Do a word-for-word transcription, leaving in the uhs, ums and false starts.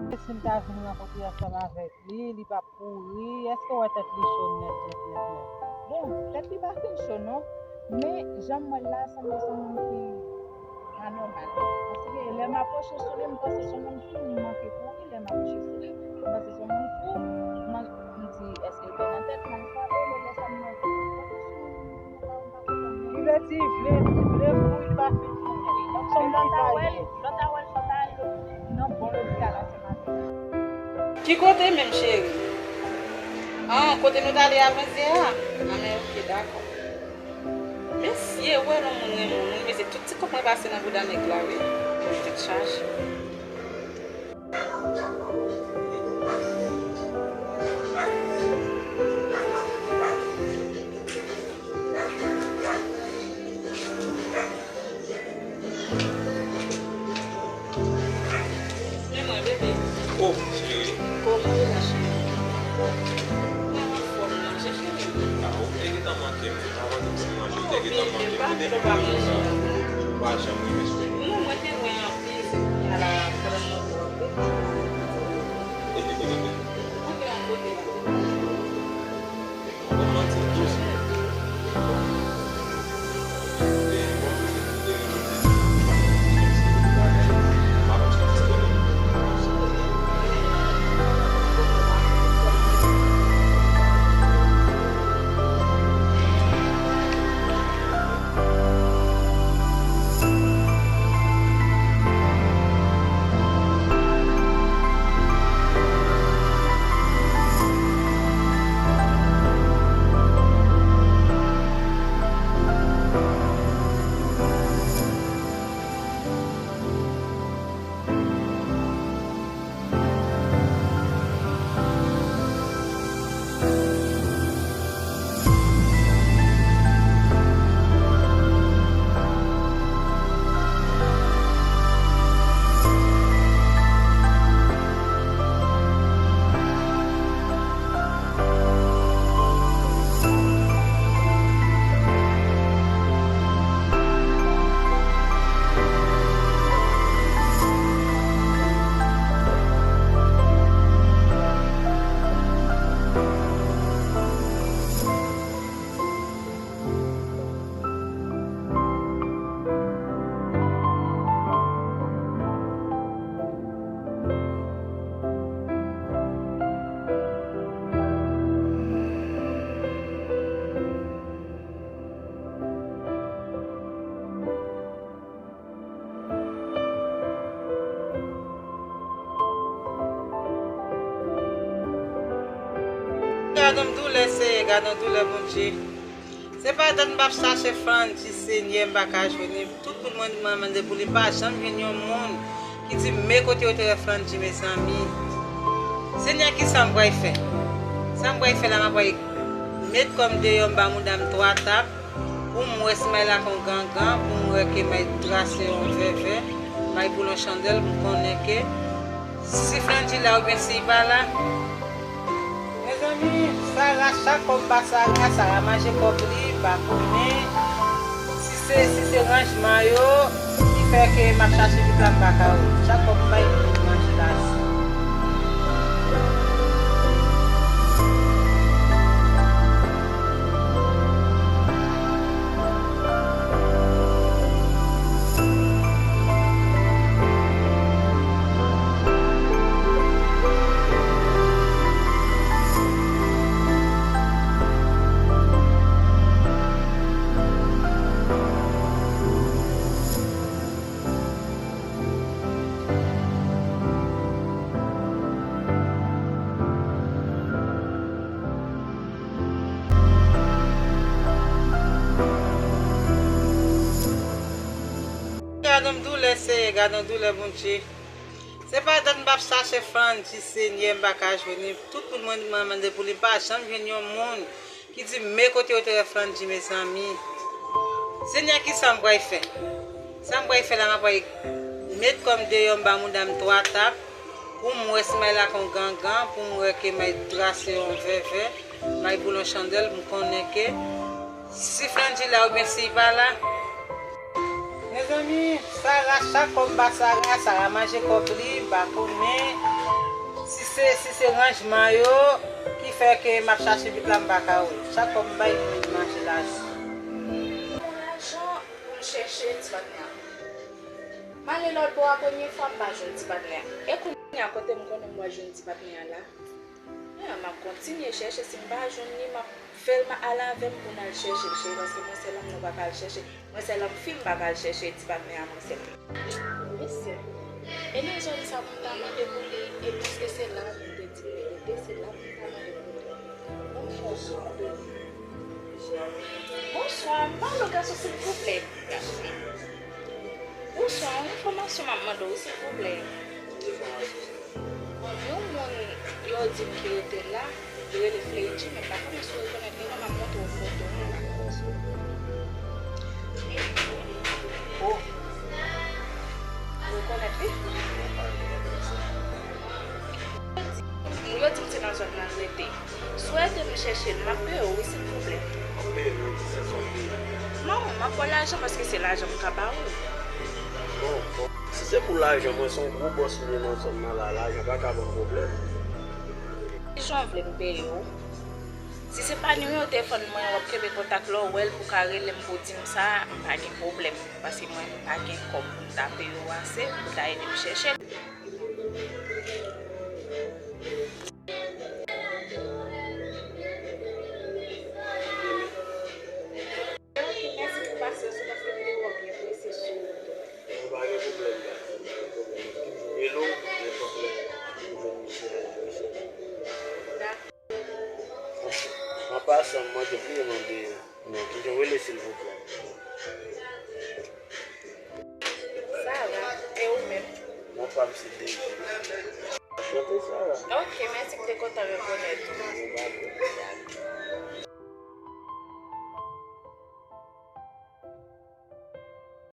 Si m ta vin rankontre ansanm avèk li, li p ap kouri, èske w wè tèt li cho nèt, nèt, nèt, nèt? Bon, tèt li pa fin cho non, men jan m wè l la, sanble se yon moun ki pa nòmal. Paske lè m apwoche sou li, m panse se yon moun fou, m manke kouri. Lè m apwoche sou li, m panse se yon moun fou. M, m di, èske l pè nan tèt, m al frape, men lè sa m wè se yon moun fou, m pa, m pa konprann non. Li vle di, vle, vle pou li pa fin konnen. Donk, se yon lòt a wè l, lòt a wè l, lòt a l nan bon lopital la se maten. Ki kote menm, cheri? Ah, kote nou t ale avantyè a? Ah, men ok, dakò. Mesye, wè lè yon moun renmen yon moun, mesye, tout ti kòb mwen pase nan bouda nèg la, wi. Mwen tèt chaje. Men mwen, bebe. Oh, cheri. Kòman w ye la, cheri? Mwen anfòm, non, cheri. Ah, ou te gentan manke m, ou te gentan manke m, ou te gentan manke m, ou te gentan manke m. Ou pa janm renmen sou mwen. Non, mwen te lwen anpil, se kounye a la, pandan mwen wè w. Mwen gen yon kote la. Gad yon doulè, Seyè, gad yon doulè, Bondye. Se pa dat m ap chache Frandy, Senyè, m pa ka jwenn li. Tout moun mwen mande pou li, m pa janm jwenn yon moun ki di m men kote yo te wè Frandy, mezanmi. Senyè, kisa m pral fè? Sa m pral fè la, m ap pral met kò m deyò, m ba mouda m twa tap, pou m wè si may la kon gangan, pou m wè ke may trase yon vèvè, may boule yon chandèl, m konnen ke si Frandy la oubyen si l pa la. Mezanmi, Sara, chak kòb m ba Sara, Sara manje kòb li, m pa konnen si se, si se ranjman yo ki fè ke m ap chache pitit la, m pa ka wè. Chak kòb m bay, li manje la. Gad yon doulè, Seyè, gad yon doulè, Bondye. Se pa dat m ap chache Frandy, Senyè, m pa ka jwenn li. Tout moun mwen mande pou li, m pa janm jwenn yon moun ki di m men kote yo te wè Frandy, mezanmi. Senyè, kisa m pral fè? Sa m pral fè la, m ap pral met kò m deyò, m ba mouda m twa tap, pou m wè si may la kon gangan, pou m wè ke may trase yon vèvè, may boule yon chandèl, m konnen ke si Frandy la oubyen si l pa la. Mezanmi, Sara, chak kòb m ba Sara, Sara manje kòb li, m M pa konnen si se, si se ranjman yo ki fè ke m ap chache vit la, m pa ka wè. Chak fwa m bay moun manje lajan. Bon, lajan pou m chèche ti patnè a. M ale lòt bò a, premye fwa m pa jwenn ti patnè a. E kounye a, kote m konnen m pral jwenn ti patnè a la? Ah, m ap kontinye chèche, si m pa jwenn li, m ap fè l ma-, al avè m pou n al chèche l, cheri, paske mwen sèl òm nou pa ka al chèche. Mwen sèl òm fi, m pa ka al chèche ti patnè a mwen sèl. Mesye, e nan zòn sa pou m ta mande pou li, e piske se la moun te di m li rete, se la pou m ta mande pou li. Bon, bonswa, m pale gason, silvouplè. Bonswa, yon enfòmasyon m ap mande w, silvouplè. Yon moun, yo di m ke yo te la, li rele Fleidji, men m pa konnen si w rekonèt li non, m ap montre w foto. Oh. Ou rekonèt li? Yo di m se nan zòn nan l rete. Si w ede m chèche l, m ap peye w, wi, silvouplè. W ap peye m, wi, se sa w peye. Non, m ap ba w lajan paske se lajan m ka ba ou. Bon, bon. Si se pou lajan, mwen se yon gwo bòs m ye nan zòn nan la, lajan pa ka ban m pwoblèm. Kijan w vle m peye w? Si se pa nimewo telefòn mwen, w ap kenbe kontak lè w wè l pou w ka rele m pou w di m sa, m pa gen pwoblèm. Paske mwen, m pa gen kòb pou m ta peye w ase, pou w ta ede m chèche l. Ok, mèsi pou pasyans ou, paske m te wè w byen prese sou wout ou. Ou pa gen pwoblèm, pa gen pwoblèm. Toujou rele w, nenpòt lè, pou jwenn misye la, misye. Dakò. An pasan, m mande, bliye mande non, kijan w rele, silvouplè? Sara, e ou menm? Non pa m se Deji. Anchante, Sara. Ok, mèsi, m te kontan rekonèt ou.